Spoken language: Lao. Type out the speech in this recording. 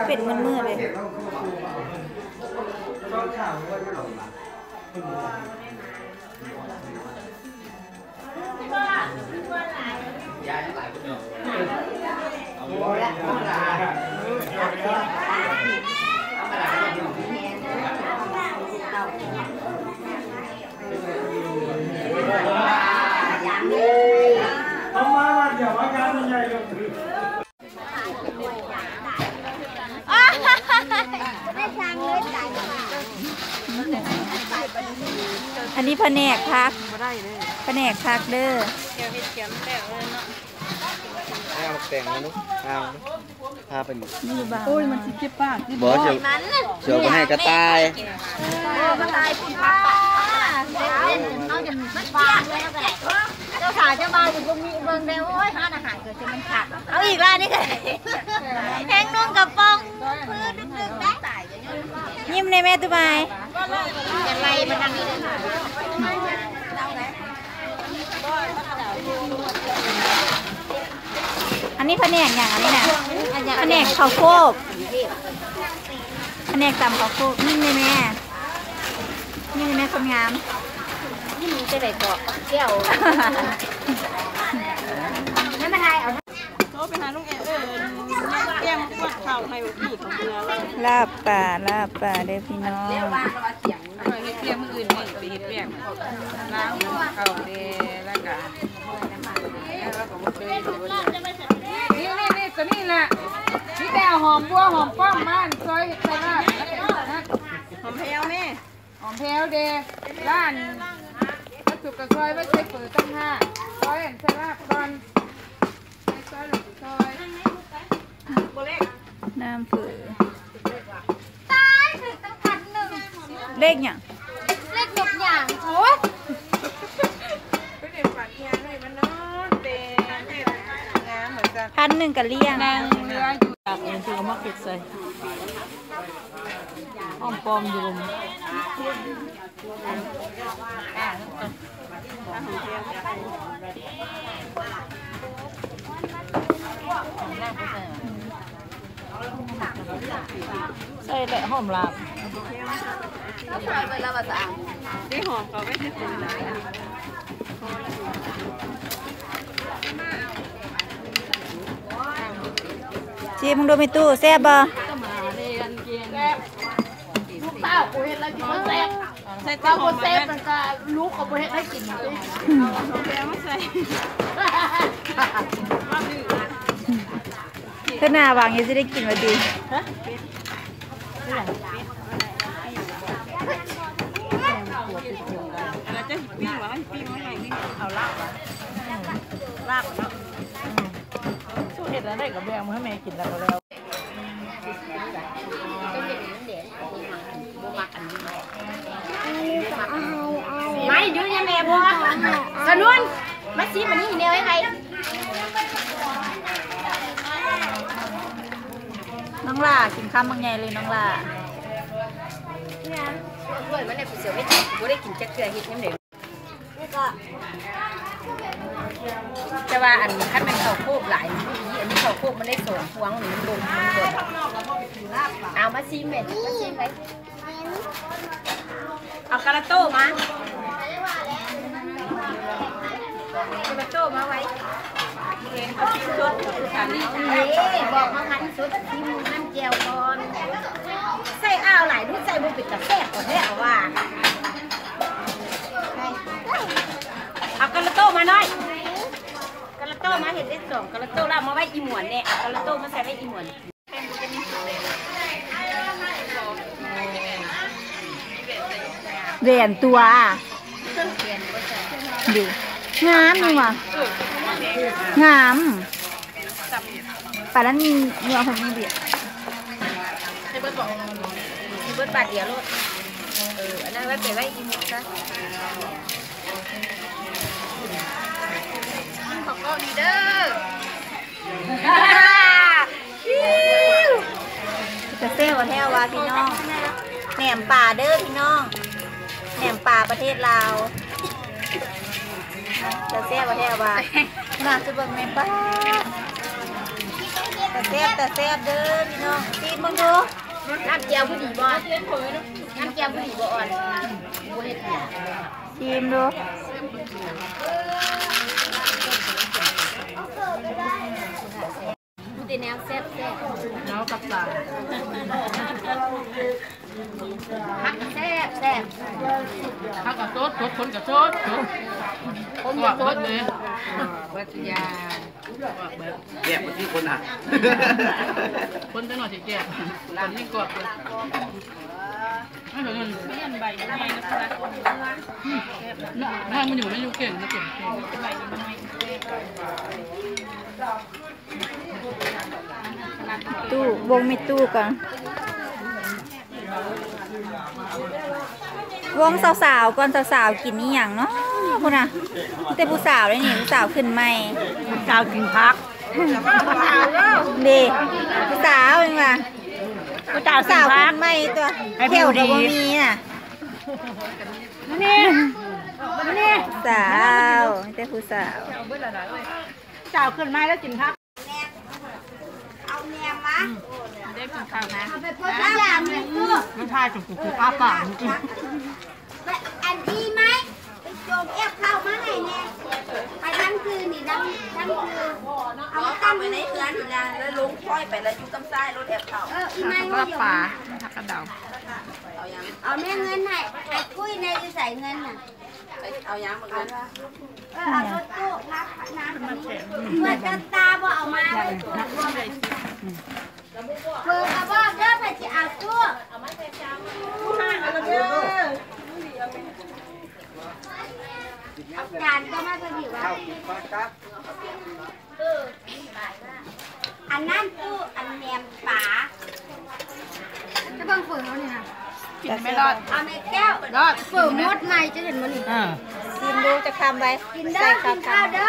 ເປັນມື້ໆເລີຍ. ເອົາມາບາດດຽວວ່າງານມັນໃຫຍ່ເລີຍ. ອັນນີ້ພະແນກຜັກ ພະແນກຜັກເດີ. ເອົາແຕງມາລູກ ເອົາ ພາໄປໝົດ. ໂອ້ຍ ມັນຊິເຈັບປາກ. ບໍ່ ເຈົ້າ ເຈົ້າໄປໃຫ້ກະຕ່າຍ. ເອີ ກະຕ່າຍພຸ້ນ ເອົາ ເຈົ້າສາວເຈົ້າບ່າວຢູ່ ບໍ່ມີເບິ່ງແດ່. ໂອ້ຍ ຮ້ານອາຫານ ເກີດຈະມັນຂາດ. ເອົາອີກລະ ນີ້ກະແຮງນຸ່ງກະປ໋ອງ ພື້ນດຶກໆ ໄດ້. ຍິ້ມແດ່ແມ່ຕູ້ບາຍ. ອັນນີ້ພະແນກຫຍັງອັນນີ້ນະ? ພະແນກເຂົ້າໂຄກ ພະແນກຕຳເຂົ້າໂຄກ. ຍິ້ມແດ່ແມ່. ນີ້ແມ່ຄົນງາມ. ນີ້ມັນຈະໄດ້ເກາະແກ້ວ. ແລ້ວມາຖ່າຍເອົາ. ໂທໄປຫາລຸງແອ ເອີ ແກ້ມາກວດເຂົ້າໃຫ້ມື້ກີ້ເຂົາເມືອແລ້ວ. ລາບປາ ລາບປາເດີພີ່ນ້ອງ. ເຮັດວຽກມື້ອື່ນນີ້ ໄປເຮັດວຽກ ລ້າງເຂົ້າແດ່ ແລ້ວກະ ແລ້ວກະບໍ່ເຄີຍ ນີ້ ນີ້ ນີ້ ໂຕນີ້ລະ ມີແຕ່ເອົາຫອມບົວ ຫອມປ້ອມມາ ຊອຍເຮັດໃສ່ລາບ. ຫອມແພ້ວແມ່. ຫອມແພ້ວເດ ລ້າງ ກະສຸກກະຊອຍໄວ້ໃສ່ເຝີຕ່າງຫາກ ຊອຍອັນໃສ່ລາບກ່ອນ ໃສ່ຊອຍແລ້ວຊິຊອຍ ນ້ຳເຝີ. ຕາຍ ຖືກຕັ້ງພັນໜຶ່ງ. ເລກຫຍັງ? ເລກນົກຫຍັງ? ໂອ້ຍ ໄປເປັນຝັນອີຫຍັງເລີຍ ມານອນແຕ່ງາມວ່າຊັ້ນ. ພັນໜຶ່ງກະລ້ຽງ ນັ່ງເຫຼືອຢູ່ ຈາກເອີ ທີ່ເອົາມາເກັບໃສ່ ຫ້ອງປອມຢູ່. ໃສ່ແຫຼະ ຫອມລາບ ໄດ້ຫອມເຂົາໄວ້ໃສ່ຖົງ. ຊີມເບິ່ງດູແມ່ຕູ້ ແຊບບໍ່? ແຊບ. ລູກສາວກູເຮັດແລ້ວກິນບໍ່ແຊບ ໃສ່ແຕ່ຫອມ ບໍ່ແຊບ ມັນກະລູກກະບໍ່ເຮັດໃຫ້ກິນ. ເອີ ຫອມແດງມາໃສ່ ຄືໜ້າຫວັງຢູ່ຊິໄດ້ກິນວ່າຕິ. ຮະ? ເອີ ເຈົ້າຊິປີ້ງຫວາ? ປີ້ງມາໃຫ້ ປີ້ງເອົາລາບຫວາ? ລາບເນາະ. ອືມ ສູດເຮັດອັນໃດກະແບ່ງມາໃຫ້ແມ່ກິນແລ້ວກະແລ້ວ. ໄມ້ ຢູ່ຍາແມ່ບໍ່ ສະໜວນ ມາຊີມອັນນີ້ແນວໄວໆ. ນ້ອງຫຼ້າກິນຄຳບັກໃຫຍ່ເລີຍ ນ້ອງຫຼ້າ. ເອີຍ ມັນໄດ້ຜູ້ສຽວເຮັດ ບໍ່ໄດ້ກິນຈັກເທື່ອ ເຮັດຍາມໃດ. ແຕ່ວ່າອັນ ຄັນແມ່ນເຂົ້າໂຄກຫຼາຍ ອັນນີ້ເຂົ້າໂຄກມັນໄດ້ສອງພວງ ມັນລົງ ມັນລົງ. ເອົາມາຊີມແມ່ ມາຊີມໄວ້. ເອົາກາລາໂຕ້ມາ ກາລາໂຕ້ມາໄວ້. ເຫັນເຂົາຊີມສົດຢູ່ທາງນີ້ ເດ້ ບອກມາພັນສົດ ຊີມນ້ຳແຈ່ວກ່ອນ. ໃສ່ອ່າວຫຼາຍດູ ໃສ່ບໍ່ເປັນຕາແຊບ ກະແທ້ວ່າ. ເອົາກາລາໂຕ້ມາໜ້ອຍ ກາລາໂຕ້ມາເຮັດເລກສອງ ກາລາໂຕ້ລາກມາໄວ້ອີ່ໝວນແນ່ ເອົາກາລາໂຕ້ມາໃສ່ໄວ້ອີ່ໝວນ. ແຫວນຕົວ ດີ ງາມນີ້ຫວາ ງາມ. ປານນັ້ນມີ ມີເອົາເພິ່ນມີເບຍ. ຊິເບິດບາດດຽວໂລດ. ເອີ ອັນນັ້ນໄວ້ໄປໄວ້ອີ່ໝູ່ຊະ. ຂອບໃຈດີເດີ. ຈະແຊບແທ້ວ່າພີ່ນ້ອງ. ແໜມປາເດີພີ່ນ້ອງ. ແໜມປາປະເທດລາວ. ຈະແຊບແທ້ວ່າ. ໜ້າຊິເບິ່ງແມ່ນປາ. ຕາແຊບ ຕາແຊບເດີພີ່ນ້ອງ. ຊີມເບິ່ງດູ. ນ້ຳແຈ່ວຜູ້ດີບໍ່? ນ້ຳແຈ່ວຜູ້ດີບໍ່ອ່ອນ? ບໍ່ເຮັດໃຫ້. ຊີມດູ. ມີແຕ່ແນວແຊບໆ. ເອົາກັບຕາ. ຜັກແຊບໆ. ຜັກກະສົດໆ ຄົນກະສົດໆ. ຄົນກະສົດເລີຍ. ເບິດທຸກຢ່າງ. ແຍກມາທີ່ຄົນນະ. ຄົນຈັກໜ້ອຍຊິແຈກ ຄົນຍິ່ງກອດ. ໃຫ້ເພິ່ນ ມັນໃບໃຫຍ່ນະ. ອືມ ໃຫ້ມັນຢູ່ ມັນຢູ່ເກັ່ງ ມັນເກັ່ງ. ຕູ້ ວົງແມ່ຕູ້ກ່ອນ. ວົງສາວໆກ່ອນ. ສາວໆກິນອີ່ຫຍັງເນາະພຸ້ນນະ? ມີແຕ່ຜູ້ສາວເດ້ນີ້. ຜູ້ສາວຂຶ້ນໃໝ່. ຜູ້ສາວກິນຜັກ. ເດ້ ຜູ້ສາວເຫັນວ່າ ຜູ້ສາວ ຜູ້ສາວຂຶ້ນໃໝ່ຕົວະ. ໃຫ້ ແຖວກໍບໍ່ມີນະ. ມານີ້ ມານີ້. ສາວ ມີແຕ່ຜູ້ສາວ. ສາວຂຶ້ນມາແລ້ວກິນຜັກ. ເອົາແໜມມາ. ອືມ ໄດ້ກິນຂ້າວນະ. ເອົາໄປໂພດ ມັນຖ່າຍຈົນກູອ້າປາກ. ອັນອີ່ໄມ້ ໄປໂຈມແອບເຂົ້າມາໃຫ້ແດ່. ໄປທັງຄືນນີ້ ທັງ ທັງຄືນ. ເອົາມາຕັ້ງໄວ້ໃນເຮືອນນີ້ນະ ແລ້ວລົງຄ່ອຍໄປ ແລ້ວຢູ່ທາງຊ້າຍລົດແອບເຂົ້າ. ເອີ ອີ່ໄມ້ ປາ ຜັກກະເດົາ. ເອົາຫຍັງ? ເອົາແມ່ເງິນໃຫ້ ໃຫ້ຄຸຍແດ່. ຢູ່ໃສເງິນນະ? ເອົາຫຍັງມາເກີນ? ເອີ ເອົາລົດຕູ້ ພັກນານ ເປີດກັນຕາບໍ່ເອົາມາເລີຍ. ເພິ່ນກໍບອກເດີ ໃຜຊິເອົາຕູ້ ເອົາຈານກໍມາ ເພິ່ນຫິວ. ອັນນັ້ນຕູ້ ອັນແໜມປາ. ຈະເບິ່ງເຝີເຮົານີ້ນະ. ກິນແມ່ລອດ. ເອົາແມ່ແກ້ວ. ລອດ ເຝີໝົດໃໝ່ ຈະເຫັນບໍ່ນີ້? ເອີ ຊີມດູຈັກຄຳໄວ້. ກິນເດີ ກິນເຂົ້າເດີ.